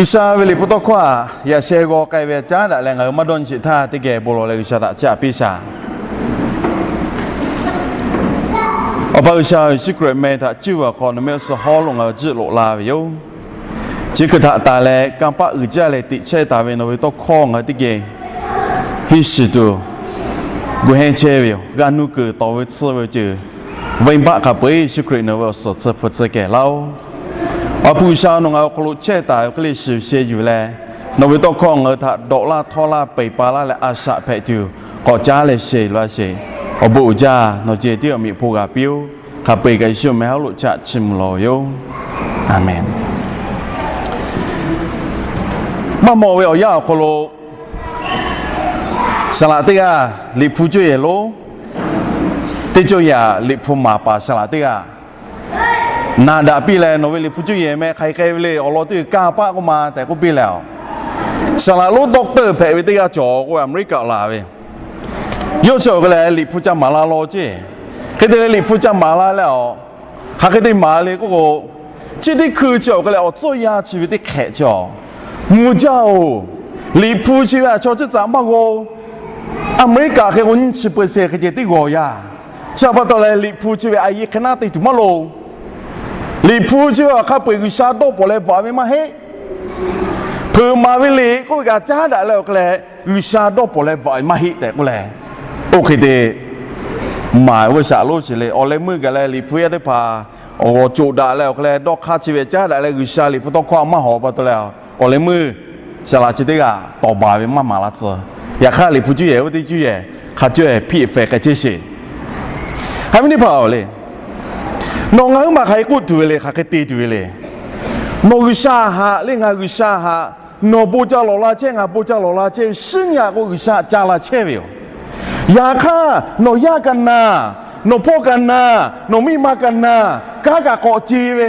G'uiˬsha ve liꞈ hpu tawˇ hkawˇ htaꞈ yaꞈ sheh g'aw k'ai ve caˉ daꞈ leh ngaˬ hui maˇ dawˇ nyi sheˍ htaˇ, teˇ geh bon lawˬ leh G'uiˬsha htaꞈ chiˇ aꞈ piˇ shaˍ. Awˬ pa G'uiˬsha-oˬ, Yeˍsuˆ Hkriꞈ meh htaꞈ cuˇ ve awˬ hk'aw nawˬ meh awˬ suhˍ hawˉ lo ngaˬ hui jiˆ loꞈ la ve yoˬ. Chi hkui htaꞈ taˍ leh kanˇ paˆ uiˍ jaˇ leh teꞈ chehˇ taˍ ve nawˬ ve tawˇ hkawˇ ngaˬ hui teˇ geh henˇ shiˍ tuˬ gu henˇ chehˇ ve yoˬ. G'a nuˇ kuiˬ tawˍ ve tsuhˇ ve awˬ ceuˬ venˇbaˆ hk'a peu-eˬ Yeˍsuˆ Hkriꞈ nawˬ ve awˬ suhˍ tsuhˇ hpfuh tcuh kehˬ laˇ-oˬ. Awˬ pa G'uiˬsha nawˬ ngaˬ hui awˬ hk'aw lo chehˇ taˍ ve hk'e le shiˍ sheh yuˬ leh, nawˬ ve tawˇ hkawˇ ngaˬ hui htaꞈ dawꞈ laˇ htawˇ laˇ peuˬ pa laˇ leh a shaꞈ hpehꞈ tuˬ k'awꞈ caˉ leh sheh yuˬ laˇ sheˍ. Awˬ bon uiˍ jaˇ, nawˬ ceh tiˉ awˬ meꞈ awˬ hponˇ g'a piˇ-oˆ. Hk'a peu-eˬ kaꞈ Yeˍsuˆ meh hawˉ lo chaꞈ chiˇ mvuh lawˬ ve yoˬ. Aˍmenˍ. Maˇ mawˬ ve awˬ yanˇ awˬ hk'aw lo, saˍ laꞈ teˇ g'aˇ liꞈ hpu cuˇ yehˬ lonˉ, teˇ cuˇ yehˬ liꞈ hpu maˍ paˍ saˍ laꞈ teˇ g'aˇ na daꞈ piˇ leh, nawˬ ve liꞈ hpu cuˇ yehˬ meh hk'aˬ hk'e ve le, awˬ lawn teˇ g'uiˬ kanˇ paˆ k'oˆ ma tehꞈ k'oˆ piˇ leh, saˍ laꞈ lonˉ doctor hpehꞈ ve teˇ g'aˇ cawˬ k'oˆ ve America laˬ ve, yawˇ chi awˬ hk'e leh liꞈ hpu ca maˍ la law ceˇ. Hk'e te leh liꞈ hpu ca maˍ la leh, a, hk'aˬ hk'e te maˍ le k'oˆ k'o, chi teˇ hkui chi awˬ hk'e leh awˬ tcuhˇ yaˇ chi ve teˇ hk'ehꞈ chi a, mvuh jaˇ-oˬ, liꞈ hpu chi ve a chaw chi tcuhˉ maˇ g'aw, America hk'e k'o nyiˇ chi percent hk'e ceh teˇ g'aw yaˇ. Chi pa taw leh liꞈ hpu chi ve a yehˬ hk'e naˉ te tuˬ maˇ loˍ. Liꞈ hpu chi ve awˬ hk'a peu-eˬ G'uiˬsha dawˇ pawˍ leh bvuhꞈ ve maˇ heˆ. Hpeuꞈ maˍ ve liꞈ k'oˆ ve kaꞈ caˉ daꞈ leh awˬ hk'e leh G'uiˬsha dawˇ pawˍ leh bvuhꞈ ve maˇ heˆ tehꞈ k'oˆ leh, oˇ hk'e te maˍ ve shaˍ lonˉ chi le. Awˬ leh meuˇ gaˬ leh liꞈ hpu yaˇ teˇ hpaˍ awˬ g'awˬ coꞈ daꞈ leh awˬ hk'e leh dawˇ hk'aˇ chi ve caˉ daꞈ leh G'uiˬsha liꞈ hpu tawˇ hkawˇ maˇ hawˍ pa taw leh, awˬ leh meuˇ saˍ laꞈ chi teˇ g'aˇ tawˍ baˬ ve maˇ maˍ la tcuh. Yaꞈ hk'aˇ liꞈ hpu cuˇ yehˬ oˇ teˇ cuˇ yehˬ hk'a cuˇ ehˍ hpiˇ fehˍ k'ai chehˇ sheˍ. Haꞈ ve teˇ hpaˍ-oˬ le, nawˬ ngaˬ huiˉ maˬ hk'aˬ hk'e k'oˆ tuˬ ve le, hk'aˬ hk'e te tuˬ ve le. Nawˬ G'uiˬsha haꞈ le, ngaˬ G'uiˬsha haꞈ, nawˬ bon ca lawˬ la chehˇ, ngaˬ bon ca lawˬ la chehˇ ve shiˉ nyi k'o G'uiˬsha ca la chehˇ ve yoˬ. Yaꞈ hk'aˇ nawˬ yaˇ kaꞈ naˬ, nawˬ hpawˇ kaꞈ naˬ, nawˬ miˇ ma kaꞈ naˬ, kanˉ kaꞈ k'awꞈ ce ve,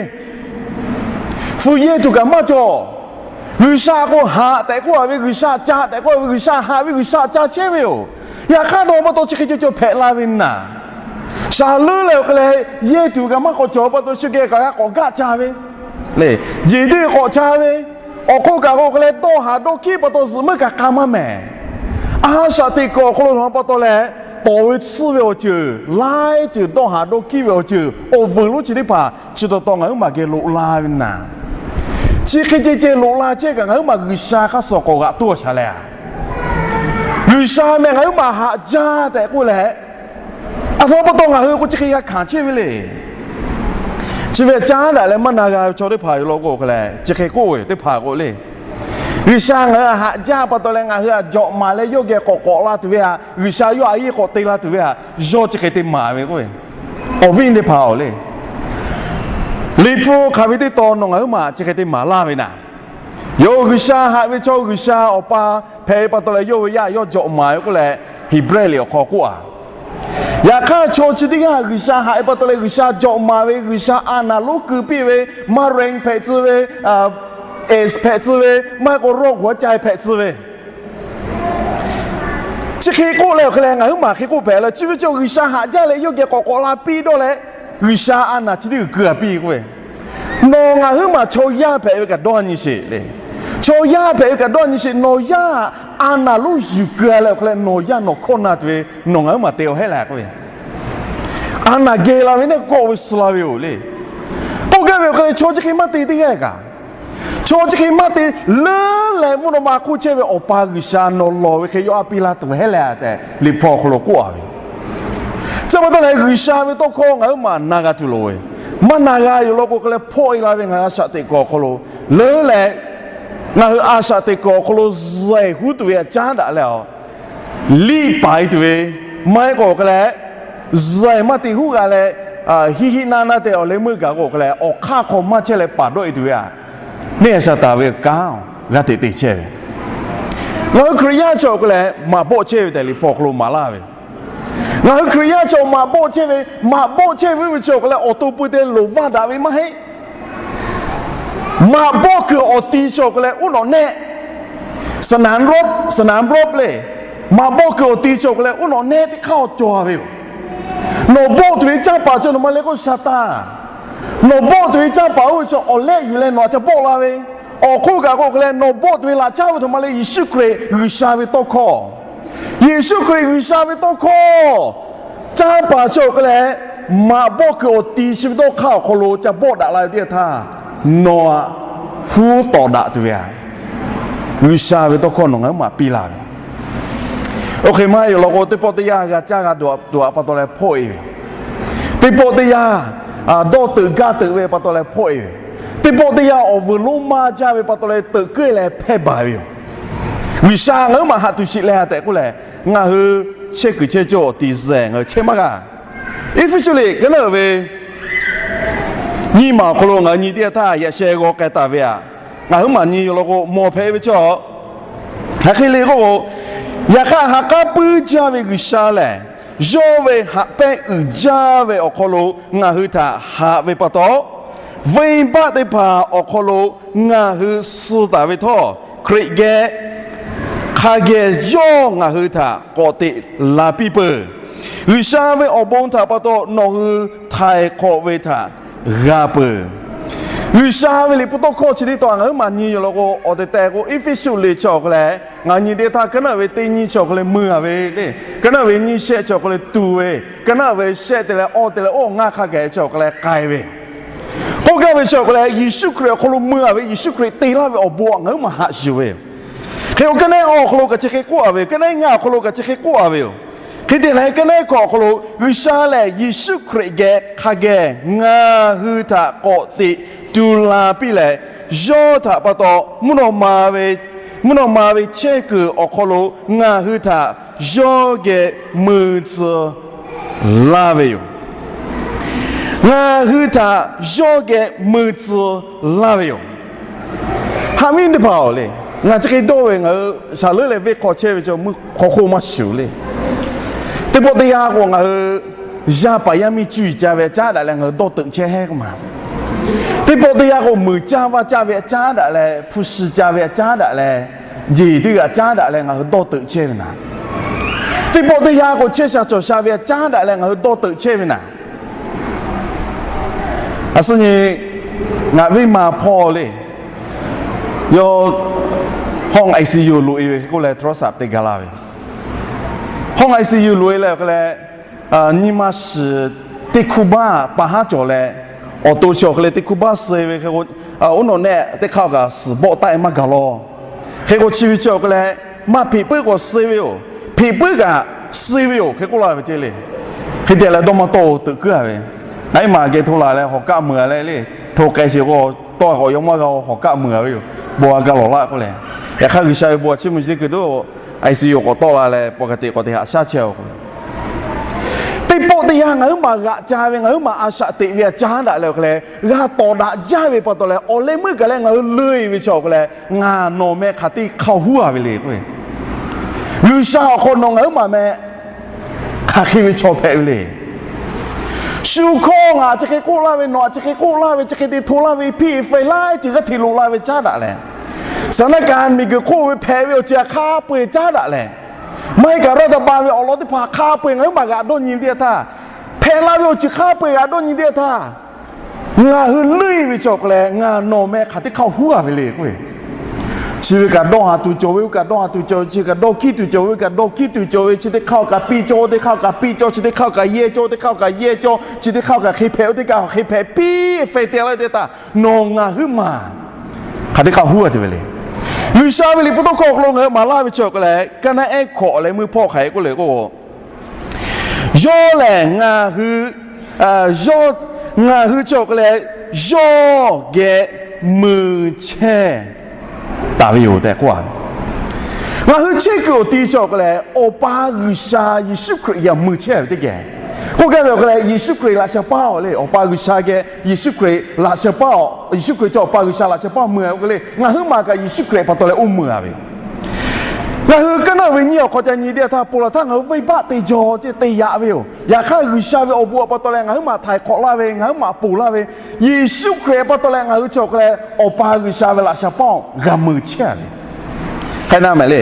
hpu yehˇ tuˬ kaꞈ maˇ cawˬ. G'uiˬsha k'o haꞈ tehꞈ k'oˆ a ve, G'uiˬsha ca tehꞈ k'oˆ a ve, G'uiˬsha haꞈ ve, G'uiˬsha ca chehˇ ve yoˬ. Yaꞈ hk'aˇ nawˬ pa taw chi hk'e cawˬ cawˬ hpehꞈ la ve naˬ, shaˍ leuˉ leh awˬ hk'e leh yehˇ tuˬ kaꞈ maˇ k'awꞈ cawˬ pa taw shu geh kaꞈ g'a k'awꞈ gaˆ ca ve le, jeˬ teˇ k'awꞈ ca ve, awˬ hk'oˆ kaꞈ k'o hk'e leh dawˇ haˍ dawˇ hkiˉ pa taw zuhꞈ meuˇ kaꞈ k'a maˇ mehˍ. A shaꞈ teꞈ kuiˬ awˬ hk'aw lo htaꞈ pa taw leh, tawˍ ve tsuhˇ ve awˬ ceuˬ, laiˉ ceuˬ dawˇ haˍ dawˇ hkiˉ ve awˬ ceuˬ awˬ vuiˬ lonˉ chi teˇ hpaˍ chi taw taw ngaˬ huiˉ maˬ geh loꞈ la ve naˬ, chi hk'e ceh ceh loꞈ la chehˇ kaꞈ ngaˬ huiˉ maˬ G'uiˬsha hk'aˇ suh k'awꞈ g'aꞈ tuˇ a shaˍ leh a, G'uiˬsha meh ngaˬ huiˉ maˬ haꞈ jaˇ tehꞈ k'oˆ leh, a htoꞈ ma pa taw ngaˬ hui k'o chi hk'e g'a hkanˍ chehˇ ve le. Chi ve caˉ daꞈ leh maˇ na g'a ve chaw teˇ hpaˍ yoˬ law k'o hk'e leh, chi hk'e k'oˆ ve teˇ hpaˍ k'o le, G'uiˬsha ngaˬ hui haꞈ jaˇ pa taw leh ngaˬ hui a jawꞈ maˍ leh yawˇ geh k'awꞈ k'awꞈ la tuˬ ve a, G'uiˬsha yawˇ a yehˇ k'awꞈ te la tuˬ ve a, yawˇ chi hk'e te maˍ ve k'oˆ ve, awˬ viˉ teˇ hpaˍ-oˬ le. Liꞈ hpu hk'aˬ ve teˇ taw nawˬ ngaˬ huiˉ maˬ chi hk'e te maˍ laˇ ve naˬ, yawˇ G'uiˬsha haꞈ ve chaw G'uiˬsha awˬ pa hpehꞈ ve pa taw leh yawˇ ve yaˇ yawˇ jawꞈ maˍ ve k'oˆ leh, Heˍbrehˇ liꞈ awˬ hk'aw k'oˆ a. Yaꞈ hk'aˇ chaw chi teˇ g'aˇ G'uiˬsha haꞈ ve pa taw leh G'uiˬsha jawꞈ maˍ ve, G'uiˬsha a naˬ lonˉ keu piˇ ve, maˇ renˍ hpehꞈ tcuh ve, es hpehꞈ tcuh ve, maˇ heˆ k'o rawˇ g'uˬ a ca hpehꞈ tcuh ve, chi hk'e k'oˆ leh awˬ hk'e leh ngaˬ huiˉ maˬ hk'e k'oˆ hpehꞈ leh, chi ve chaw G'uiˬsha haꞈ jaˇ leh yawˇ geh k'awꞈ k'awꞈ la piˇ dawˇ leh, G'uiˬsha a naˬ chi teˇ g'uiˬ keu a piˇ k'oˆ ve, nawˬ ngaˬ huiˉ maˬ chaw yaˇ hpehꞈ ve kaꞈ dawˇ nyi sheˍ le. Chaw yaˇ hpehꞈ ve kaꞈ dawˇ nyi sheˍ. Nawˬ yaˇ a naˬ lonˉ yuˬ keu a leh awˬ hk'e leh nawˬ yaˇ nawˬ hkawˇ na tuˬ ve nawˬ ngaˬ huiˉ maˬ te awˬ hehˉ la k'oˆ ve, a naˬ geh la ve neˇ kawˆ ve suh la ve yoˬ le. K'oˆ gaˇ ve awˬ hk'e leh chaw chi hk'e maˇ te teˇ g'aˇ kaꞈ, chaw chi hk'e maˇ te leuˉ leh mvuhˇ naw ma hk'oˆ chehˇ ve Awˬ pa G'uiˬsha nawˬ lawˬ ve hk'e yawˇ a piˇ laˇ tuˬ hehˉ leh tehꞈ Liꞈ hpu awˬ hk'aw lo k'oˆ a ve. Chi pa taw leh G'uiˬsha ve tawˇ hkawˇ ngaˬ huiˉ maˬ na g'a tuˬ loˍ ve, maˇ na g'a yoˬ law k'o hk'e leh hpawˆ e la ve ngaˬ hui a shaꞈ teꞈ kuiˬ awˬ hk'aw lo leuˉ leh, ngaˬ hui a shaꞈ teꞈ kuiˬ awˬ hk'aw lo zuhꞈ huˉ tuˬ ve a caˉ daꞈ leh a, liˇ paˍ e tuˬ ve, maˇ heˆ k'o hk'e leh zuhꞈ maˇ te huˉ g'a leh, hiˆ hiˆ naˇ naˇ te awˬ leh meuˇ gaˬ k'o hk'e leh awˬ hk'aˇ hk'aw maˇ chehˇ leh paˍ dawˆ e tuˬ ve a, neˇ a shaˍ taˍ ve kanˉ g'a teꞈ te chehˇ ve. Ngaˬ hui Hkriꞈ yaˇ chaw hk'e leh maꞈ bawˆ chehˇ ve tehꞈ Liꞈ hpu awˬ hk'aw lo maˍ laˇ ve, ngaˬ hui Hkriꞈ yaˇ chaw maꞈ bawˆ chehˇ ve, maꞈ bawˆ chehˇ ve ve chaw hk'e leh awˬ to peu te loˍ vaˇ daꞈ ve maˇ heˆ. Maꞈ bawˆ kuiˬ awˬ ti chaw hk'e leh uˉ nawꞈ nehˆ, saˍ naˍ bawˆ le, maꞈ bawˆ kuiˬ awˬ ti chaw hk'e leh uˉ nawꞈ nehˆ teˇ hk'aˇ awˬ cawˬ a ve yoˬ. Nawˬ bawˆ tuˬ ve canˇ paˍ chaw nawˬ ma le k'oˆ shaˍ taˍ. Nawˬ bawˆ tuˬ ve canˇ paˍ oˇ ve chaw awˬ lehˆ yuˬ leh nawˬ a ca bawˆ la ve, Awˬ hk'oˆ kaꞈ k'o hk'e leh nawˬ bawˆ tuˬ ve laꞈ caˉ ve htoꞈ ma le, Yeˍsuˆ Hkriꞈ G'uiˬsha ve tawˇ hkawˇ. Yeˍsuˆ Hkriꞈ G'uiˬsha ve tawˇ hkawˇ caˇ paˍ chi awˬ hk'e leh, maꞈ bawˆ kuiˬ awˬ ti chi ve dawˇ hk'aˇ awˬ hk'aw lo ca bawˆ daꞈ la ve teˇ yanˇ htaˇ, nawˬ aꞈ huˉ tawˍ daꞈ tuˬ ve aꞈ, G'uiˬsha ve tawˇ hkawˇ nawˬ ngaˬ huiˉ maˬ piˇ laˇ ve. Oˇ hk'e maˇ heˆ law k'o, teˇ pawˆ teˇ yanˇ g'a caˇ g'a dawˬ tuˬ aꞈ pa taw leh hpawˆ-e ve, teˇ pawˆ teˇ yanˇ dawˇ teuꞈ gaˇ teuꞈ ve pa taw leh hpawˆ-e ve, teˇ pawˆ teˇ yanˇ awˬ vuiˬ lonˉ maˇ jaˇ ve pa taw leh teuꞈ keuˉ leh hpehˇ baˬ ve yoˬ. G'uiˬsha ngaˬ huiˉ maˬ haꞈ tuˬ sheˍ leh ha tehꞈ k'oˆ lehˬ, ngaˬ hui chehˇ kuiˬ chehˇ cawˇ awˬ ti zuhꞈ ngaˬ hui chehˇ maˇ g'a. Eˇfeˇsuꞈ liꞈ ka naˉ uiˍ ve nyiˇ maˬ awˬ hk'aw lo ngaˬ hui nyi teˇ yanˇ htaˇ yaꞈ sheh g'aw k'ai taˍ ve aꞈ, ngaˬ huiˉ maˬ nyi yoˬ law k'o, mawˬ hpehꞈ ve chaw hk'aˬ hk'e le k'oˆ k'o, yaꞈ hk'aˇ ha k'aˉ puiˉ jaˇ ve G'uiˬsha lehˬ, yawˇ ve haꞈ pehnˇ uiˍ jaˇ ve awˬ hk'aw lo ngaˬ hui htaꞈ haꞈ ve pa taw, venˇbaˆ teˇ hpaˍ awˬ hk'aw lo ngaˬ hui suh taˍ ve htawˇ, Hkriꞈ geh hk'a geh yawˇ ngaˬ hui htaꞈ k'awꞈ teꞈ la piˇ peuˬ. G'uiˬsha ve awˬ bon htaꞈ pa taw nawˬ hui htaiˍ hk'awꞈ ve htaꞈ g'a peuˬ. G'uiˬsha ve liꞈ hpu tawˇ hkawˇ chi teˇ taw ngaˬ huiˉ maˬ nyi yoˬ law k'o, awˬ tehˬ tehˬ k'o, Eˇfeˇsuꞈ liꞈ chi awˬ hk'e leh, ngaˬ nyi teˇ htaˇ ka naˉ uiˍ ve teˇ nyi chi awˬ hk'e leh mui-a ve le. Ka naˉ uiˍ ve nyiˇ shehˆ chi awˬ hk'e leh tuˬ ve, ka naˉ uiˍ ve shehˆ te leh awˇ te leh oˇ ngaˇ hk'a gaˬ chi awˬ hk'e leh k'ai ve. K'oˆ gaˇ ve chi awˬ hk'e leh, Yeˍsuˆ Hkriꞈ awˬ hk'aw lo mui-a ve, Yeˍsuˆ Hkriꞈ te laˇ ve awˬ bon aꞈ ngaˬ huiˉ maˬ haꞈ yuˬ ve yoˬ. Hk'e k'o, ka naˉ awˬ hk'aw lo kaꞈ chi hk'e k'oˆ-a ve yoˬ. Ka naˉ ngaˇ awˬ hk'aw lo kaꞈ chi hk'e k'oˆ-a ve yoˬ. Hk'e te leh, ka naˉ hkawꞈ awˬ hk'aw lo G'uiˬsha lehˬ Yeˍsuˆ Hkriꞈ geh hk'a geh ngaˬ hui htaꞈ k'awꞈ teꞈ tu la piˇ leh, yawˇ htaꞈ pa taw mvuhˇ naw ma ve, mvuhˇ naw ma ve chehˇ kuiˬ awˬ hk'aw lo ngaˬ hui htaꞈ yawˇ geh mui tcuh laˇ ve yoˬ. Ngaˬ hui htaꞈ yawˇ geh mui tcuh laˇ ve yoˬ. Haꞈ viˉ teˇ hpaˍ-oˬ le, ngaˬ chi hk'e dawˇ ve ngaˬ hui shaˍ leuˉ leh venˇ hk'aw chehˇ ve chaw mvuhˇ hk'aw hk'oˆ maˇ shuˍ le. Teˇ pawˆ teˇ yanˇ k'o ngaˬ hui yaˇ paˍ yaˇ miˇ cuˇ yiˍ ca ve aꞈ caˉ daꞈ leh ngaˬ hui dawˇ teuꞈ chehˇ heˆ k'o maˬ. Teˇ pawˆ teˇ yanˇ k'o meuˍ caˇ vaˇ caˇ ve aꞈ caˉ daꞈ leh, hpu shi ca ve aꞈ caˉ daꞈ leh, jeˬ teˇ g'aꞈ caˉ daꞈ leh ngaˬ hui dawˇ teuꞈ chehˇ ve naˍ. Teˇ pawˆ teˇ yanˇ k'o chehˇ sha cawˬ sha ve aꞈ caˉ daꞈ leh ngaˬ hui dawˇ teuꞈ chehˇ ve naˍ. A suh nyi ngaˬ viˉ ma hpawˇ le, yawˇ hawˇ ICU loꞈ-e ve hk'e k'oˆ leh โทรศัพท์ te gaˬ la ve. Hawˇ ICU loꞈ-e leh awˬ hk'e leh, nyi ma shiˍ teˇ hkuˇ baˆ pa haˉ cawˬ leh, awˬ to chi awˬ hk'e leh teˇ hkuˇ baˆ suh-e ve hk'e k'o, oˉ nawˬ nehˆ teˇ hk'aˇ kaꞈ suhˍ bawˆ taˆ-e maˇ gaˬ law. Hk'e k'o chi ve chi awˬ hk'e leh, maˇ hpeꞈ puiˉ k'awꞈ suh-e ve yoˬ. Hpeꞈ puiˉ kaꞈ suh-e ve yoˬ hk'e k'oˆ laˇ ve ceˇ le. Hk'e te leh dawˇ maˇ tawˆ-o teuꞈ kuiˉ-a ve. Ngaˬ iˉ maˬ geh hto la leh hawˬ kaˆ meuˬ-a leh le, hto k'ai sheˍ k'o, tawˇ k'awꞈ yaw maˇ g'a-o, hawˬ kaˆ meuˬ-a ve yoˬ. Bon a ga lawˬ laˆ k'oˆ leh, yaꞈ hk'aˇ G'uiˬsha ve bon a chiˇ mvuh chi teˇ kuiˬ doˇ ICU k'awꞈ tawˆ la leh, paw ka teꞈ k'awꞈ te haꞈ shaˉ chehˇ-a k'o, teˇ pawˆ teˇ yanˇ ngaˬ huiˉ maˬ g'aꞈ ca ve, ngaˬ huiˉ maˬ a shaꞈ teꞈ ve aꞈ caˉ daꞈ leh awˬ hk'e leh, g'a tawˍ daꞈ jaˇ ve pa taw leh, awˬ leh meuˇ gaˬ leh ngaˬ hui leuˇ-e ve chi awˬ hk'e leh, ngaˬ nawˬ meh hk'aˬ teˇ hk'aˇ huˉ-a ve le k'o, G'uiˬsha awˬ hk'aw nawˬ ngaˬ huiˉ maˬ meh hk'aˬ hk'e ve chaw hpehꞈ ve le. Shu hkawˇ ngaˬ chi hk'e k'oˆ laˇ ve, nawˬ aꞈ chi hk'e k'oˆ laˇ ve, chi hk'e te hto laˇ ve, hpiˇ faiˍ laiˉ ceuˬ g'aˇ hteꞈ loꞈ la ve caˉ daꞈ leh, saˍnaˆ kaꞈ miˬguiˬ hk'oˆ ve hpehꞈ ve awˬ ceuˬ hk'a peu-eˬ caˉ daꞈ leh, maˇ heˆ kaꞈ รัฐบาล ve awˬ lawn teˇ hpaˍ hk'a peu-eˬ ngaˬ huiˉ maˬ g'aꞈ dawˇ nyi ve teˇ yanˇ htaˇ, hpehꞈ la ve awˬ ceuˬ hk'a peu-eˬ g'aꞈ dawˇ nyi teˇ yanˇ htaˇ, ngaˬ hui leuˇ-e ve chi awˬ hk'e leh ngaˬ nawˬ meh hk'aˬ teˇ hk'aˇ huˉ-a ve le k'o, chi ve kaꞈ dawˇ haˍ tuˬ cawˬ ve, oˇ kaꞈ dawˇ haˍ tuˬ cawˬ ve, chi kaꞈ dawˇ hkiˉ tuˬ cawˬ ve, oˇ kaꞈ dawˇ hkiˉ tuˬ cawˬ ve, chi teˇ hk'aˇ kaꞈ piˇ cawˇ, oˇ teˇ hk'aˇ kaꞈ piˇ cawˇ, chi teˇ hk'aˇ kaꞈ yehˇ cawˇ, oˇ teˇ hk'aˇ kaꞈ yehˇ cawˇ, chi teˇ hk'aˇ kaꞈ hk'e hpehꞈ, oˇ teˇ hk'aˇ hk'e hpehꞈ piˇ faiˍ te la teˇ htaˇ, nawˬ ngaˬ huiˉ maˬ hk'aˬ teˇ hk'aˇ huˉ-a tuˬ ve le. G'uiˬsha ve liꞈ hpu tawˇ hkawˇ awˬ hk'aw lo ngaˬ hui maˍ laˇ ve chi awˬ hk'e leh, kaˇ naˉ ehˉ hkawꞈ leh meuˇ hpawˇ hk'aˬ hk'e k'oˆ le k'o, yawˇ lehˬ ngaˬ hui, yawˇ, ngaˬ hui chi awˬ hk'e leh yawˇ geh mui chehˇ taˍ ve yoˬ tehꞈ k'oˆ-a. Ngaˬ hui chehˇ kuiˬ awˬ ti chi awˬ hk'e leh, Awˬ pa G'uiˬsha Yeˍsuˆ Hkriꞈ geh mui chehˇ ve teˇ geh k'oˆ gaˇ ve awˬ hk'e leh, Yeˍsuˆ Hkriꞈ laꞈ sheh paˇ-oˬ le. Awˬ pa G'uiˬsha geh Yeˍsuˆ Hkriꞈ laꞈ sheh paˇ-oˬ, Yeˍsuˆ Hkriꞈ chi Awˬ pa G'uiˬsha laꞈ sheh paˇ mui-a ve k'o le, ngaˬ huiˉ maˬ kaꞈ Yeˍsuˆ Hkriꞈ pa taw leh oˇ mui-a ve yoˬ. Ngaˬ hui kaˇ naˉ ve nyiˇ awˬ hk'aw ca nyi teˇ yanˇ htaˇ, ponˬ laˬ htaˇ ngaˬ hui venˇbaˆ te jaw ce te yaꞈ ve yoˬ. Yaꞈ hk'aˇ G'uiˬsha ve awˬ bon awˬ pa taw leh ngaˬ huiˉ maˬ htaiˍ hk'awꞈ laˇ ve, ngaˬ huiˉ maˬ ponˬ laˇ ve, Yeˍsuˆ Hkriꞈ pa taw leh ngaˬ hui chi awˬ hk'e leh Awˬ pa G'uiˬsha ve laꞈ sheh paˇ-oˬ g'a mui chehˇ-a ve. Hk'e na mehˍ le.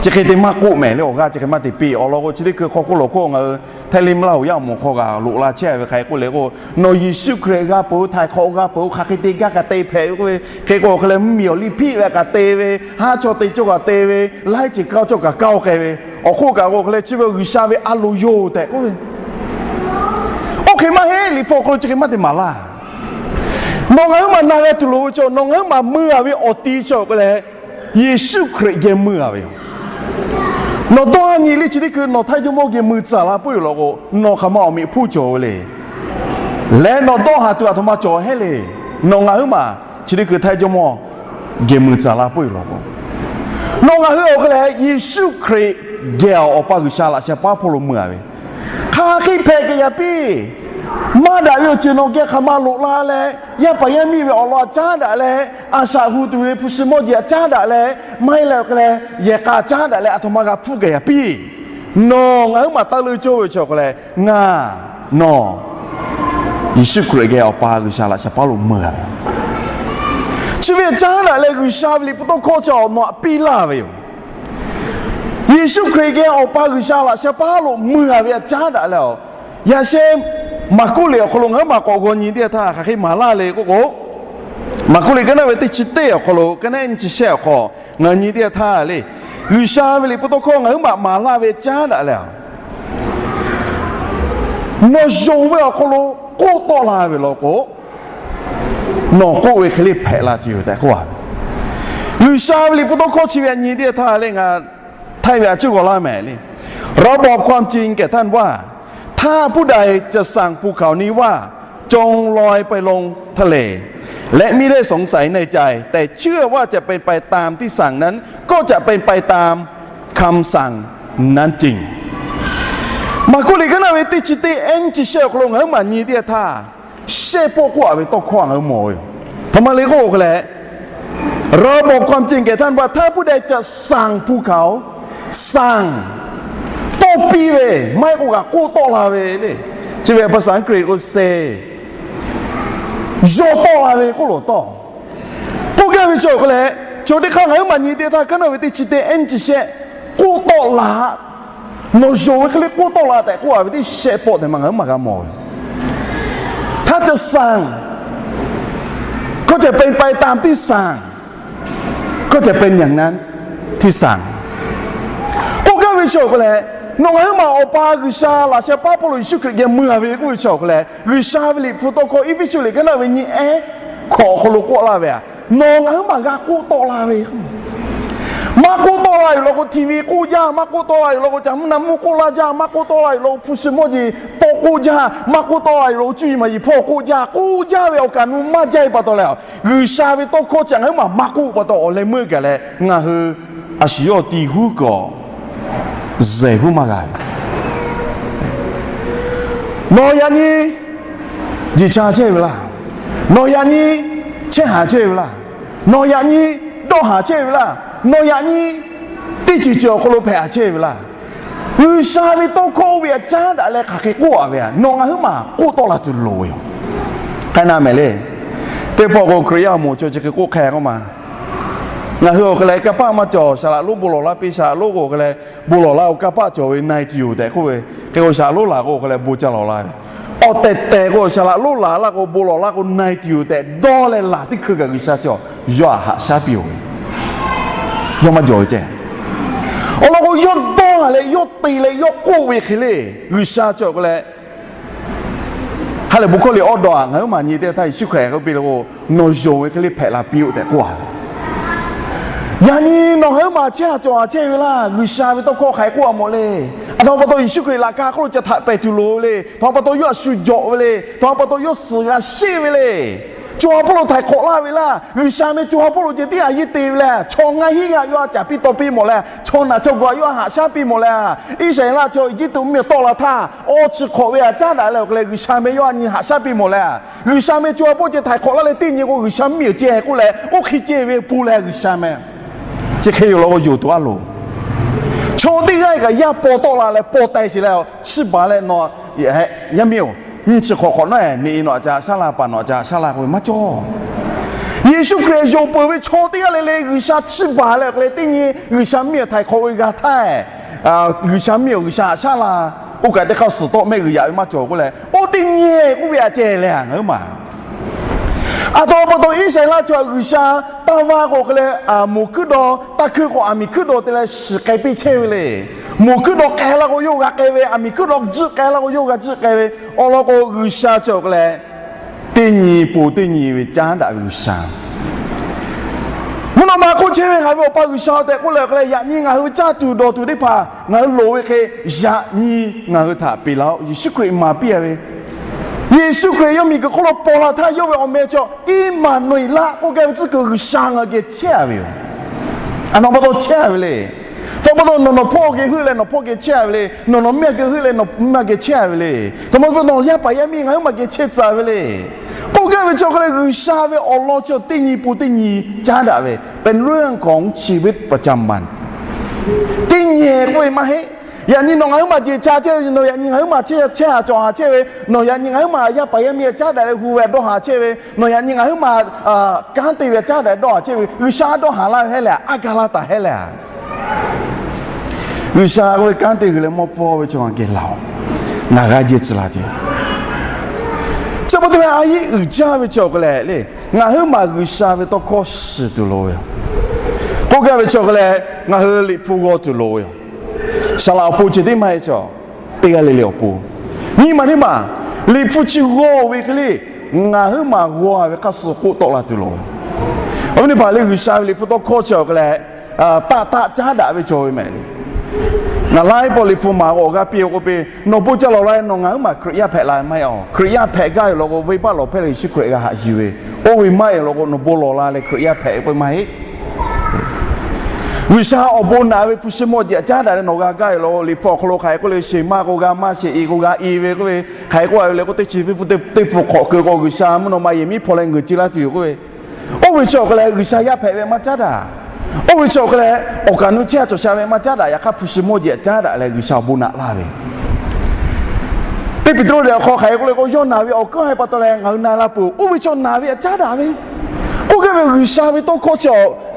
Chi hk'e te maˇ k'oˆ mehˍ le, awˬ g'aˇ chi hk'e maˇ te piˇ. Awˬ lawn k'o, chi teˇ hkui hk'aw hk'oˆ lo hk'oˆ ngaˬ hui Htaiˇ Limˇ laˇ hoꞈ yaˇ awˬ moˍ hk'aw kaꞈ loꞈ la chehˇ ve hk'aˬ hk'e k'oˆ le k'o, nawˬ Yeˍsuˆ Hkriꞈ g'a peuˬ, htaiˍ hk'awꞈ g'a peuˬ, hk'aˬ hk'e te gaˇ kaꞈ te hpehꞈ ve k'oˆ ve hk'e k'o, awˬ hk'e leh mvuhˇmiˬ awˬ liˇ hpiˆ ve kaꞈ te ve, haˉ chaw te cawˇ kaꞈ te ve, laiˉ ceuˬ kaˇ cawˇ kaꞈ kaˇ k'ai ve, awˬ hk'oˆ kaꞈ k'o hk'e leh chi ve G'uiˬsha ve a loˍ yoˬ tehꞈ k'oˆ ve, oˇ hk'e maˇ heˆ. Liꞈ hpu awˬ hk'aw lo chi hk'e maˇ te maˍ laˇ. Nawˬ ngaˬ huiˉ maˬ na g'a tuˬ loˍ ve chaw, nawˬ ngaˬ huiˉ maˬ mui a ve awˬ ti chaw k'oˆ leh, Yeˍsuˆ Hkriꞈ geh mui a ve yoˬ. Nawˬ dawˇ ha nyi le chi teˇ hkui nawˬ htaiˇ jawˇmawˇ geh mui tcuh la puiˉ ve law k'o, nawˬ hk'aˬ ma awˬ meꞈ hpuˇ cawˬ ve le. Leh nawˬ dawˇ ha tuˬ aˬ htoꞈ ma cawˬ heˆ le. Nawˬ ngaˬ huiˉ maˬ chi teˇ hkui htaiˇ jawˇmawˇ geh mui tcuh la puiˉ ve law k'o, nawˬ ngaˬ hui awˬ hk'e leh Yeˍsuˆ Hkriꞈ geh awˬ pa G'uiˬsha laꞈ sheh paˉ hpawˇ lo mui a ve, hk'aˬ hk'e hpehꞈ kehˬ yaꞈ piˇ. Maˇ daꞈ ve awˬ ceuˬ nawˬ geh hk'aˬ ma loꞈ la leh, yaˇ paˍ yaˇ miˇ ve awˬ lawn aꞈ caˉ daꞈ leh, a shaꞈ hu tuˬ ve hpu shi mawˇ jeˬ aꞈ caˉ daꞈ leh, maˇ heˆ leh awˬ hk'e leh yehˬ k'a caˉ daꞈ leh aˬ htoꞈ ma g'a hpfuhˇ kehˬ yaꞈ piˇ. Nawˬ ngaˬ huiˉ maˬ taˇ leuˇ cawˇ ve chi awˬ hk'e leh, ngaˬ nawˬ Yeˍsuˆ Hkriꞈ geh awˬ pa G'uiˬsha laꞈ sheh paˉ lo mui a ve, chi ve aꞈ caˉ daꞈ leh G'uiˬsha ve Liꞈ hpu tawˇ hkawˇ chi awˬ nawˬ aꞈ piˇ laˇ ve yoˬ. Yeˍsuˆ Hkriꞈ geh awˬ pa G'uiˬsha laꞈ sheh paˉ lo mui a ve aꞈ caˉ daꞈ leh, yaꞈ sheh Maˍkuˆ liꞈ awˬ hk'aw lo ngaˬ huiˉ maˬ k'awꞈ g'aw nyi teˇ yanˇ htaˇ hk'aˬ hk'e maˍ laˇ le k'oˆ k'o, Maˍkuˆ liꞈ ka naˆ ve teˇ chi teˇ awˬ hk'aw lo ka naˆ nyi chi shehˆ awˬ hk'aw ngaˬ nyi teˇ yanˇ htaˇ le, G'uiˬsha ve Liꞈ hpu tawˇ hkawˇ ngaˬ huiˉ maˬ maˍ laˇ ve caˉ daꞈ leh, nawˬ yonˍ ve awˬ hk'aw lo k'oˆ tawˆ la ve law k'o, nawˬ k'oˆ ve hk'e le hpehꞈ la tuˬ yoˬ tehꞈ k'oˆ a ve. G'uiˬsha ve Liꞈ hpu tawˇ hkawˇ chi ve aꞈ nyi teˇ yanˇ htaˇ le ngaˬ htaiˇ ve aꞈ cuˉ g'aw laˇ mehˍ le. ระบอบความจริงแก่ท่านว่า ถ้าผู้ใดจะสั่งภูเขานี้ว่า จงลอยไปลงทะเล และมิได้สงสัยในใจ แต่เชื่อว่าจะเป็นไปตามที่สั่งนั้น ก็จะเป็นไปตามคำสั่งนั้นจริง Maˍkuˆ liꞈ ka naˆ ve teˇ chi teˇ ehˉ nyi chi shehˆ awˬ hk'aw lo ngaˬ huiˉ maˬ nyi teˇ yanˇ htaˇ, shehˆ pawˆ k'oˆ a ve tawˇ hkawˇ ngaˬ hui mawˬ ve yoˬ. Aˬ htoꞈ ma le k'oˆ k'o leh, ระบอบความจริงแก่ท่านว่า ถ้าผู้ใดจะสั่งภูเขา สั่ง tawˇ piˇ ve, maˇ heˆ k'o kaꞈ k'oˆ tawˆ la ve le. Chi ve ภาษาอังกฤษ k'o say, yawˇ tawˆ la ve k'oˆ lawˬ tawˇ. K'oˆ gaˇ ve chi awˬ hk'e leh, chaw teˇ hk'aˇ ngaˬ huiˉ maˬ nyi teˇ htaˇ ka naˆ ve teˇ chi teˇ ehˉ nyi chi shehˆ k'oˆ tawˆ la, nawˬ yonˍ ve hk'e le k'oˆ tawˆ la tehꞈ k'oˆ a ve teˇ shehˆ pawˆ tehꞈ ma ngaˬ huiˉ maˬ g'a mawˬ ve. ถ้าจะสั่ง ก็จะเป็นไปตามที่สั่ง ก็จะเป็นอย่างนั้น ที่สั่ง K'oˆ gaˇ ve chi awˬ hk'e leh, nawˬ ngaˬ huiˉ maˬ awˬ pa G'uiˬsha laꞈ sheh paˉ hpawˇ lo Yeˍsuˆ Hkriꞈ geh mui a ve k'oˆ ve chi awˬ hk'e leh, G'uiˬsha ve Liꞈ hpu tawˇ hkawˇ Eˇfeˇsuꞈ liꞈ ka naˆ ve nyi ehˉ hkawꞈ awˬ hk'aw lo k'oˆ laˇ ve a, nawˬ ngaˬ huiˉ maˬ g'a k'oˆ tawˆ la ve Maˇ k'oˆ tawˆ la yoˬ law k'o, TV k'oˆ jaˇ. Maˇ k'oˆ tawˆ la yoˬ law k'o, caˬ mvuhˇ naˆ mvuhˇ k'oˆ laˇ jaˇ. Maˇ k'oˆ tawˆ la yoˬ law k'o, hpu shi mawˇ jeˬ tawˆ k'oˆ jaˇ. Maˇ k'oˆ tawˆ la yoˬ law k'o, cuˇ yiˍ maˍ yiˍ hpawˇ k'oˆ jaˇ. K'oˆ jaˇ ve awˬ kaꞈ nu maˇ jaˇ e pa taw leh, G'uiˬsha ve tawˇ hkawˇ chi ngaˬ huiˉ maˬ maˇ k'oˆ pa taw, awˬ leh meuˇ gaˬ leh ngaˬ hui a shu yawˇ ti huˉ kaꞈ zehˬ huˉ maˇ g'a ve. Nawˬ yaꞈ nyi jeˬ cha chehˇ ve laˇ. Nawˬ yaꞈ nyi chehˇ haˍ chehˇ ve laˇ. Nawˬ yaꞈ nyi dawˇ haˍ chehˇ ve laˇ. Nawˬ yaꞈ nyi teˇ ceuˬ ceuˬ awˬ hk'aw lo hpehꞈ haˍ chehˇ ve laˇ. G'uiˬsha ve tawˇ hkawˇ oˇ ve aꞈ caˉ daꞈ leh hk'aˬ hk'e k'oˆ a ve a, nawˬ ngaˬ huiˉ maˬ k'oˆ tawˆ la tuˬ loˍ ve yoˬ. K'ai na mehˍ le. Teˇ pawˆ k'o, Hkriꞈ yaˇ awˬ moˍ chaw chi hk'e k'oˆ hk'e k'oˆ ma, ngaˬ hui awˬ hk'e leh kanˇ paˆ maˇ cawˬ, saˍ laꞈ lonˉ bon lawˬ laˇ piˇ, saˍ laꞈ lonˉ k'o hk'e leh bon lawˬ laˇ k'o kanˇ paˆ cawˬ ve na e tuˬ yoˬ tehꞈ k'oˆ ve. Hk'e k'o saˍ laꞈ lonˉ laˬ k'o hk'e leh bon ca lawˬ laˇ ve. Awˬ tehˬ tehˬ k'o saˍ laꞈ lonˉ laˬ laˇ k'o bon lawˬ laˇ k'o na e tuˬ yoˬ tehꞈ dawˇ leh laˬ teˇ hkui kaꞈ G'uiˬsha cawˬ yawˇ htaꞈ haꞈ shaˉ piˇ-oˬ ve. Yawˇ maˇ jawˬ ve ceh. Awˬ lawn k'o, yawˇ dawˇ leh yawˇ te leh yawˇ k'oˆ ve hk'e le, G'uiˬsha cawˬ k'o leh, ha lehˬ bon hkawˇ liꞈ awˉ dawˬ a, ngaˬ huiˉ maˬ nyi teˇ htaˇ Yeˍsuˆ Hkriꞈ k'oˆ piˇ le k'o, nawˬ yonˍ ve hk'e le hpehꞈ la piˇ-oˆ tehꞈ k'oˆ a ve. Yaꞈ nyi nawˬ ngaˬ huiˉ maˬ chehˇ haˍ cawˬ haˍ chehˇ ve laˇ. G'uiˬsha ve tawˇ hkawˇ hk'aˬ hk'e k'oˆ a mawˬ le. Aˬ htoꞈ ma pa taw Yeˍsuˆ Hkriꞈ laꞈ ka hk'oˆ lo ca htaꞈ pehˬ tuˬ loˍ ve le. Aˬ htoꞈ ma pa taw yawˇ a shu jawꞈ ve le. Aˬ htoꞈ ma pa taw yawˇ suhˍ g'a sheˆ ve le. Co ha hpawˇ lo htaiˍ hk'awꞈ laˇ ve laˇ. G'uiˬsha meh co ha hpawˇ lo ceh tiˉ a yeˇ te ve leh, chaw ngaˇ hinˉ g'aꞈ yawˇ a caˍ piˇ taw piˇ mawˬ leh, chaw naˬ chaw gawˬ yawˇ a haꞈ shaˉ piˇ mawˬ leh, Iˉsaˍreˍlaˆ chaw Eˇjiˇtuꞈ mvuhˇmiˬ tawˆ la htaˇ, awˬ chi hk'awꞈ ve aꞈ caˉ daꞈ leh awˬ hk'e leh G'uiˬsha meh yawˇ a nyi haꞈ shaˉ piˇ mawˬ leh, G'uiˬsha meh co ha hpawˇ ceh htaiˍ hk'awꞈ laˇ leh teˇ nyi k'o G'uiˬsha mvuhˇmiˬ ceh k'oˆ leh oˇ hk'e ceh ve pon leh G'uiˬsha meh chi hk'e yoˬ law k'o, yonˍ tuˬ a loˍ. Chaw teˇ g'aˇ kaꞈ yaˇ paw tawˆ la leh paw teh sheˍ leh, chiˇ baˬ leh nawˬ, yaˇ miˇ-oˬ, nyi chi hk'awꞈ hk'awꞈ nawˉ-e neꞈ-e nawˬ aꞈ ca shaˉ laˇ, paˍ nawˬ aꞈ ca shaˉ laˇ k'oˆ ve maˇ cawˬ. Yeˍsuˆ Hkriꞈ yonˍ peuˬ ve chaw teˇ g'aˇ le le G'uiˬsha chiˇ baˬ leh awˬ hk'e leh teˇ nyi G'uiˬsha mvuhˇmiˬ htaiˍ hk'awꞈ ve g'a htaˇ, G'uiˬsha mvuhˇmiˬ-oˬ, G'uiˬsha haꞈ shaˉ laˇ-oˬ, Oˇ kaꞈ teˇ hk'aˇ suhˍ tawˆ mehˆ g'uiˬ yaꞈ ve maˇ cawˬ k'oˆ leh, oˇ teˇ nyi k'oˆ ve aꞈ ceh leh ngaˬ huiˉ maˬ. Aˬ htoꞈ ma pa taw Iˉsaˍreˍlaˆ chaw G'uiˬsha taˇ vaˇ k'o hk'e leh, moˍ hkuiˉ daw, taˇ hkuiˇ k'o aˬ miˍ hkuiˉ daw te leh shiˍ k'ai piˇ chehˇ ve le. Moˍ hkuiˉ daw k'ai la k'o yawˇ g'a k'ai ve, aˬ miˍ hkuiˉ daw tzuhˆ k'ai la k'o yawˇ g'a tzuhˆ k'ai ve. Awˬ lawn k'o, G'uiˬsha cawˬ k'o leh, teˇ nyi po teˇ nyi ve caˉ daꞈ ve G'uiˬsha. Mvuhˇ naw ma k'oˆ chehˇ ve ngaˬ ve Awˬ pa G'uiˬsha tehꞈ k'oˆ leh k'o leh, yaꞈ nyi ngaˬ hui ve caˇ tuˬ dawˬ tuˬ teˇ hpaˍ ngaˬ hui loˍ ve hk'e, yaꞈ nyi ngaˬ hui htaꞈ peꞈ laˇ-oˆ. Yeˍsuˆ Hkriꞈ maˍ piˇ-a ve, Yeˍsuˆ Hkriꞈ yawˇ miˬguiˬ hk'oˆ lo paw la htaˇ yawˇ ve awˬ meh cawˬ Eˇmaˍnuˍeˍlaˆ k'oˆ gaˇ ve tcuhˉ kuiˬ G'uiˬsha ngaˬ hui geh chehˇ-a ve yoˬ. Aˬ htoꞈ ma pa taw chehˇ-a ve le. Aˬ htoꞈ ma pa taw nawˬ nawˬ hpawˇ geh heuˆ leh nawˬ hpawˇ geh chehˇ-a ve le. Nawˬ nawˬ mehˆ geh heuˆ leh nawˬ mehˆ geh chehˇ-a ve le. Aˬ htoꞈ ma pa taw nawˬ yaˇ paˍ yaˇ miˇ ngaˬ huiˉ maˬ geh chehˇ tcuh ve le. K'oˆ gaˇ ve chi awˬ hk'e leh G'uiˬsha ve awˬ lawn chi teˇ nyi po teˇ nyi caˉ daꞈ ve, เป็นเรื่องของชีวิตประจำวัน. Teˇ nyi k'oˆ ve maˇ heˆ. Yaꞈ nyi nawˬ ngaˬ huiˉ maˬ jeˬ ca chehˇ ve, nawˬ yaꞈ nyi ngaˬ huiˉ maˬ chehˇ haˍ chehˇ ve, nawˬ yaꞈ nyi ngaˬ huiˉ maˬ yaˇ paˍ yaˇ miˇ caˉ daꞈ leh hu ve dawˇ haˍ chehˇ ve, nawˬ yaꞈ nyi ngaˬ huiˉ maˬ kanˉ te ve caˉ daꞈ dawˇ haˍ chehˇ ve, G'uiˬsha dawˇ haˍ laˇ ve hehˉ leh a gaˬ la taˍ hehˉ leh a. G'uiˬsha k'oˆ ve kanˉ te g'uiˬ leh mawˇ pfuhˇ ve chaw ngaˬ geh laˬ-oꞈ. Ngaˬ g'a jehˇ tcuh la tuˬ yoˬ. Chi pa taw leh a yeˆ uiˍ jaˇ ve chi awˬ hk'e leh le, ngaˬ huiˉ maˬ G'uiˬsha ve tawˇ hkawˇ shiˍ tuˬ loˍ ve yoˬ. K'oˆ gaˇ ve chi awˬ hk'e leh ngaˬ hui liꞈ hpu g'aw tuˬ loˍ ve yoˬ. Saˍ laꞈ awˬ pon ceh tiˉ maˇ heˆ chaw, teˇ g'aˇ le le awˬ pon, nyi maˬ teˇ maˬ, liꞈ hpu chi g'aw ve hk'e le, ngaˬ huiˉ maˬ g'aw ve hk'aˇ suh k'oˆ tawˆ la tuˬ loˍ ve. Awˬ viˉ teˇ hpaˍ le, G'uiˬsha ve liꞈ hpu tawˇ hkawˇ chi awˬ hk'e leh, taˆ taˆ caˉ daꞈ ve cawˬ ve mehˍ le. Ngaˬ laiˉ pawˆ liꞈ hpu maˍ k'o awˬ g'aˇ piˇ-oˬ k'oˆ piˇ, nawˬ bon ca lawˬ la, nawˬ ngaˬ huiˉ maˬ Hkriꞈ yaˇ hpehꞈ la ve maˇ heˆ. Hkriꞈ yaˇ hpehꞈ gaˇ ve law k'o, venˇbaˆ lawˬ hpehˇ leh Yeˍsuˆ Hkriꞈ g'a haꞈ yuˬ ve, oˇ ve maˇ heˆ law k'o, nawˬ bon lawˬ la leh Hkriꞈ yaˇ hpehꞈ k'oˆ ve maˇ heˆ. G'uiˬsha awˬ bon naꞈ ve hpu shi mawˇ jeˬ caˉ daꞈ leh nawˬ g'a gaˇ ve law k'o, liꞈ hpu awˬ hk'aw lo hk'aˬ hk'e k'oˆ le, sheˍ maˇ k'o g'a maˇ, sheˍ i k'o g'a i ve k'oˆ ve, hk'aˬ hk'e k'oˆ a ve le k'o, teˇ chi ve hpu teˇ hpu hk'awꞈ keu k'o, G'uiˬsha mvuhˇ naw ma yehˬ miˉ hpaw leh ngeuˍ ce laˇ tuˬ yoˬ k'oˆ ve. Oˇ ve chi awˬ hk'e leh G'uiˬsha yaˇ hpehꞈ ve maˇ caˉ daꞈ. Oˇ ve chi awˬ hk'e leh awˬ kaˍ nu chehˇ a cawˬ sha ve maˇ caˉ daꞈ. Yaꞈ hk'aˇ hpu shi mawˇ jeˬ caˉ daꞈ leh G'uiˬsha awˬ bon naꞈ laˇ ve, teˇ Peˍtruˆ lehˬ awˬ hk'aw hk'aˬ hk'e k'oˆ le k'o, yawˇ naˬ ve awˬ hkawˇ hk'e pa taw leh ngaˬ hui na laˇ peuˬ. Oˇ ve chi naˬ ve htaꞈ caˉ daꞈ ve, k'oˆ gaˇ ve G'uiˬsha ve tawˇ hkawˇ chi,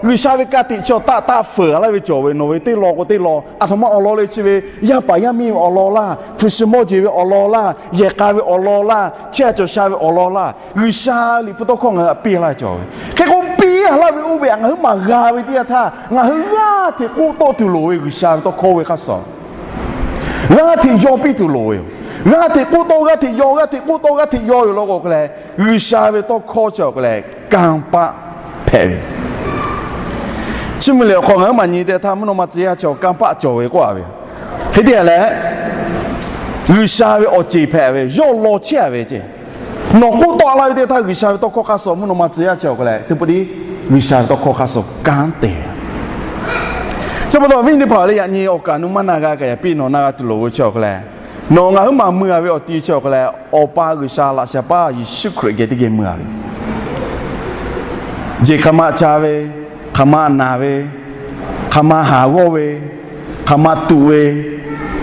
G'uiˬsha ve ka tiꞈ chi taˆ taˆ feuˍ laˇ ve cawˬ ve, nawˬ ve teˇ law k'o teˇ law, aˬ htoꞈ ma awˬ lawn le chi ve, yaˇ paˍ yaˇ miˇ ve awˬ lawn laˇ, hpu shi mawˇ jeˬ ve awˬ lawn laˇ, yehˬ k'a ve awˬ lawn laˇ, chehˇ a cawˬ sha ve awˬ lawn laˇ, G'uiˬsha liꞈ hpu tawˇ hkawˇ ngaˬ hui htaꞈ piˇ laˇ cawˬ ve. Hk'e k'o piˇ laˇ ve oˇ ve htaꞈ ngaˬ huiˉ maˬ g'a ve teˇ yanˇ htaˇ, ngaˬ hui g'aˇ hteꞈ k'oˆ tawˆ tuˬ loˍ ve G'uiˬsha ve tawˇ hkawˇ ve hk'aˇ suh g'aˇ hteꞈ yaw piˇ tuˬ loˍ ve yoˬ. G'aˇ hteꞈ k'oˆ tawˆ, g'aˇ hteꞈ yaw, g'aˇ hteꞈ k'oˆ tawˆ, g'aˇ hteꞈ yaw ve law k'o hk'e leh, G'uiˬsha ve tawˇ hkawˇ chi awˬ hk'e leh kanˇ paˆ hpehꞈ ve. Chiˇ mvuh liꞈ awˬ hk'aw ngaˬ huiˉ maˬ nyi teˇ htaˇ, mvuhˇ naw ma tcuh yaˇ chi awˬ kanˇ paˆ cawˬ ve k'oˆ a ve. Hk'e te leh, G'uiˬsha ve awˬ ceˬ hpehꞈ ve, yawˇ law chehˇ a ve ceˬ. Nawˬ k'oˆ tawˆ laˇ ve teˇ htaˇ G'uiˬsha ve tawˇ hkawˇ hk'aˇ suh mvuhˇ naw ma tcuh yaˇ chi awˬ hk'e leh teˇ pawˆ tiˉ G'uiˬsha ve tawˇ hkawˇ hk'aˇ suh kanˉ te ve. Chi pa taw awˬ viˉ teˇ hpaˍ leh yaꞈ nyi awˬ kaˍ nu maˇ na g'a kaꞈ yaꞈ piˇ nawˬ na g'a tuˬ loˍ ve chi awˬ hk'e leh, nawˬ ngaˬ huiˉ maˬ meuˇ a ve awˬ ti chi awˬ hk'e leh, Awˬ pa G'uiˬsha laꞈ sheh paˇ Yeˍsuˆ Hkriꞈ geh teˇ geh meuˇ a ve, jeˬ hk'aˬ ma ca ve, hk'aˬ ma naˬ ve, hk'aˬ ma haˍ g'awˇ ve, hk'aˬ ma tuꞈ ve,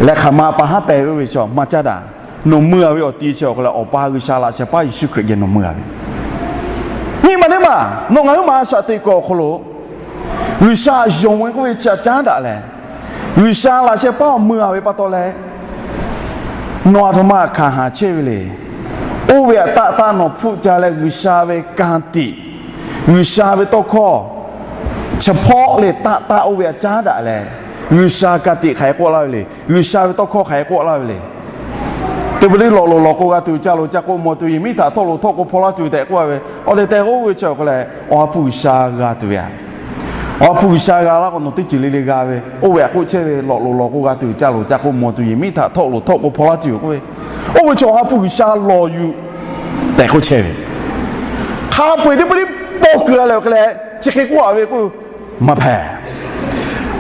leh hk'aˬ ma pa haˉ pehˍ ve oˇ ve chi maˇ caˉ daꞈ. Nawˬ meuˇ a ve awˬ ti chi awˬ hk'e leh Awˬ pa G'uiˬsha laꞈ sheh paˇ Yeˍsuˆ Hkriꞈ geh nawˬ meuˇ a ve, nyi maˬ teˇ maˬ nawˬ ngaˬ huiˉ maˬ a shaꞈ teꞈ kuiˬ awˬ hk'aw lo G'uiˬsha yonˍ ve k'oˆ ve chi htaꞈ caˉ daꞈ leh, G'uiˬsha laꞈ sheh paˇ awˬ meuˇ a ve pa taw leh, nawˬ aˬ htoꞈ ma hkanˍ haˍ chehˇ ve le. Oˇ ve htaꞈ taˆ taˆ nawˬ hpfuhˆ ca leh G'uiˬsha ve ka tiꞈ, G'uiˬsha ve tawˇ hkawˇ chi hpawˆ leh taˆ taˆ oˇ ve htaꞈ caˉ daꞈ leh, G'uiˬsha ka tiꞈ hk'aˬ hk'e k'oˆ laˇ ve le. G'uiˬsha ve tawˇ hkawˇ hk'aˬ hk'e k'oˆ laˇ ve le. Teˇ pawˆ tiˉ lawˬ loˍ lawˬ k'o g'a tuˬ, ca loˍ ca k'o mawˬ tuˬ, yehˬ miˉ htaꞈ htawˆ loˍ htawˆ k'o hpaw laˇ tuˬ tehꞈ k'oˆ a ve, awˬ tehˬ tehˬ k'oˆ ve chi awˬ hk'e leh, Awˬ ha hpu G'uiˬsha g'a tuˬ ve a. Awˬ ha hpu G'uiˬsha g'a laˇ k'o nawˬ teˇ ceuˬ le le g'a ve, oˇ ve htaꞈ k'oˆ chehˇ ve, lawˬ loˍ lawˬ k'o g'a tuˬ, ca loˍ ca k'o mawˬ tuˬ, yehˬ miˉ htaꞈ htawˆ loˍ htawˆ k'o hpaw laˇ tuˬ yoˬ k'oˆ ve, oˇ ve chi Awˬ ha hpu G'uiˬsha lawˬ yuˬ tehꞈ k'oˆ chehˇ ve. Hk'a peu-eˬ teˇ pawˆ tiˉ paw kuiˬ a leh awˬ hk'e leh chi hk'e k'oˆ a ve k'o, maˇ hpehꞈ.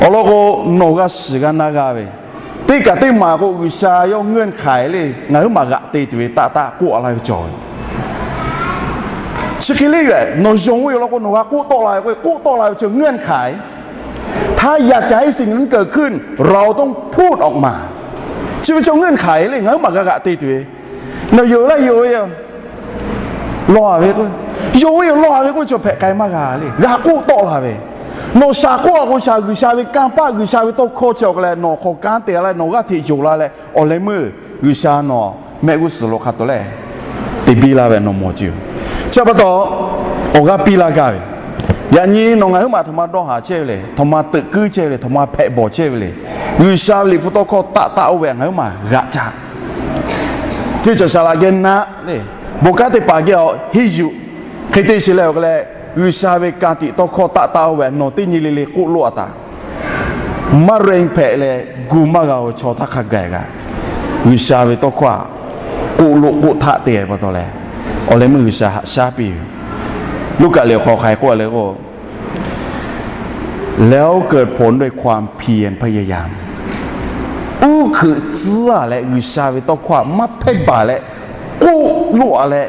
Awˬ lawn k'o, nawˬ g'a shiˍ g'a na g'a ve, teˇ kaꞈ teˇ maˬ k'o G'uiˬsha yawˇ เงื่อนไข le, ngaˬ huiˉ maˬ g'aꞈ te tuˬ ve taˆ taˆ k'oˆ a laˇ ve cawˬ ve. Chi hk'e le ve, nawˬ yonˍ ve awˬ lawn k'o nawˬ g'a k'oˆ tawˆ la ve k'o, k'oˆ tawˆ la ve chi เงื่อนไข ถ้าอยากจะให้สิ่งนั้นเกิดขึ้น เราต้องพูดออกมา Chi ve chi เงื่อนไข le, ngaˬ huiˉ maˬ g'a g'aꞈ te tuˬ ve. Nawˬ yonˍ laˇ yonˍ ve yoˬ. Lawˬ a ve k'o, yonˍ ve yoˬ, lawˬ a ve k'o, chaw hpehꞈ k'ai maˇ g'a le. G'a k'oˆ tawˆ la ve, Nawˬ shaˍ k'oˆ a k'o shaˍ, G'uiˬsha ve kanˇ paˆ, G'uiˬsha ve tawˇ hkawˇ chi awˬ hk'a leh nawˬ hk'aw kanˉ te a leh nawˬ g'aˇ hteꞈ yonˍ la leh, awˬ leh meuˇ G'uiˬsha nawˬ mehˆ g'uˇ suhˍ lo hk'a tawˍ lehˬ te biˇ laˇ ve nawˬ mawˬ tuˬ yoˬ. Chi pa taw, awˬ g'aˇ piˇ laˇ gaˇ ve, yaꞈ nyi nawˬ ngaˬ huiˉ maˬ htaꞈ ma dawˇ haˍ chehˇ ve le, htaꞈ ma teuꞈ kuiˉ chehˇ ve le, htaꞈ ma hpehꞈ bawˬ chehˇ ve le. G'uiˬsha ve liꞈ hpu tawˇ hkawˇ taˆ taˆ oˇ ve ngaˬ huiˉ maˬ g'aꞈ caˇ. Teˇ cawˬ shaˍ laꞈ geh naˆ le, bon kanˉ teˇ hpaˍ geh awˬ henˇ yuˬ. Hk'e te shiˍ leh awˬ hk'a leh, G'uiˬsha ve ka tiꞈ tawˇ hkawˇ taˆ taˆ oˇ ve nawˬ teˇ nyi le le k'oˆ loˆ a taˍ. Maˇ ren hpehꞈ leh gu maˇ g'a-o chaw htaˇ hk'a gaˬ kaꞈ, G'uiˬsha ve tawˇ hkawˇ htaꞈ k'oˆ loˆ k'oˆ htaˆ te pa taw leh, awˬ leh meuˇ G'uiˬsha haꞈ shaˉ piˇ ve. Luˉkaꞈ liꞈ awˬ hk'aw hk'aˬ hk'e k'oˆ a le k'o, แล้วเกิดผลด้วยความเพียรพยายาม uˉ hkeuꞈ tcuhˉ a leh G'uiˬsha ve tawˇ hkawˇ htaꞈ maˇ hpehˇ baˬ leh k'oˆ loˆ a leh,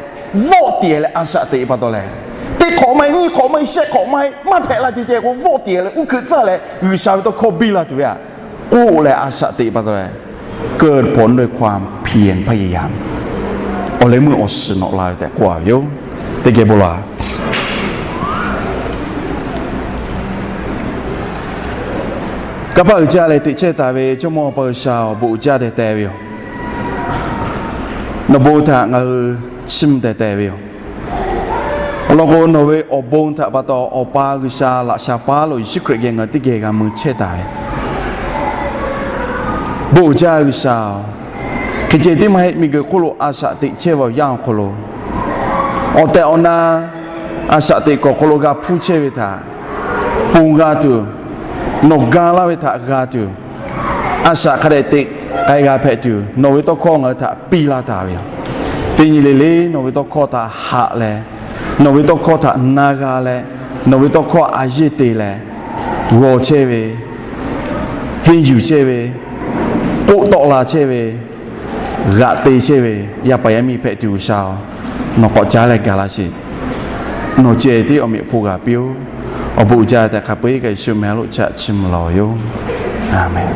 vawˆ tiꞈ leh a shaꞈ teꞈ pa taw leh, teˇ hk'awꞈ maˇ heˆ, nyiˇ hk'awꞈ maˇ heˆ, shehˆ hk'awꞈ maˇ heˆ, maˇ hpehꞈ la ceh ceh k'o, vawˆ tiꞈ leh uˉ hkeuꞈ tcuhˉ leh G'uiˬsha ve tawˇ hkawˇ biˇ la tuˬ ve htaꞈ k'oˆ leh a shaꞈ teꞈ pa taw leh, เกิดผลด้วยความเพียรพยายาม awˬ leh meuˇ awˬ shiˍ nawꞈ la ve tehꞈ k'oˆ a ve yoˬ. Teˇ geh bon laˬ. Kanˇ paˆ uiˍ jaˇ leh teꞈ chehˇ taˍ ve Jawˇmawˇ Awˬ pa G'uiˬsha, awˬ bon uiˍ jaˇ tehꞈ te ve yoˬ. Nawˬ bon htaꞈ ngaˬ hui chiˇ mvuh tehꞈ te ve yoˬ. Awˬ lawn k'o, nawˬ ve awˬ bon htaꞈ pa taw Awˬ pa G'uiˬsha laꞈ sha paˉ lo Yeˍsuˆ Hkriꞈ geh ngaˬ hui teˇ geh g'a mui chehˇ taˍ ve, bon uiˍ jaˇ G'uiˬsha-oˬ, hk'e ceh tiˉ maˇ heˆ, miˬguiˬ hk'oˆ lo a shaꞈ teꞈ chehˇ ve awˬ yanˇ awˬ hk'aw lo, awˬ tehˬ awˬ na a shaꞈ teꞈ kuiˬ awˬ hk'aw lo g'a hpuˇ chehˇ ve htaꞈ ponˬ g'a tuˬ, nawˬ ga laˇ ve htaꞈ g'a tuˬ, a shaꞈ hk'a dehꞈ teꞈ k'ai g'a hpehꞈ tuˬ, nawˬ ve tawˇ hkawˇ ngaˬ hui htaꞈ piˇ laˇ taˍ ve yoˬ. Teˇ nyi le le nawˬ ve tawˇ hkawˇ htaꞈ haꞈ leh, nawˬ ve tawˇ hkawˇ htaꞈ na g'a leh, nawˬ ve tawˇ hkawˇ a yeˇ te leh, g'aw chehˇ ve, henˇ yuˬ chehˇ ve, k'oˆ tawˆ la chehˇ ve, g'aꞈ te chehˇ ve yaˇ paˍ yaˇ miˇ hpehꞈ tuˬ G'uiˬsha-oˬ, nawˬ k'awꞈ caˉ leh gaˬ laˇ sheˍ. Nawˬ ceh tiˉ awˬ meꞈ awˬ hponˇ g'a piˇ-oˬ. Awˬ bon uiˍ jaˇ tehꞈ hk'a peu-eˬ kaꞈ Yeˍsuˆ meh lo chaꞈ chiˇ mvuh laˇ-oˬ yoˬ. Aˍmenˍ.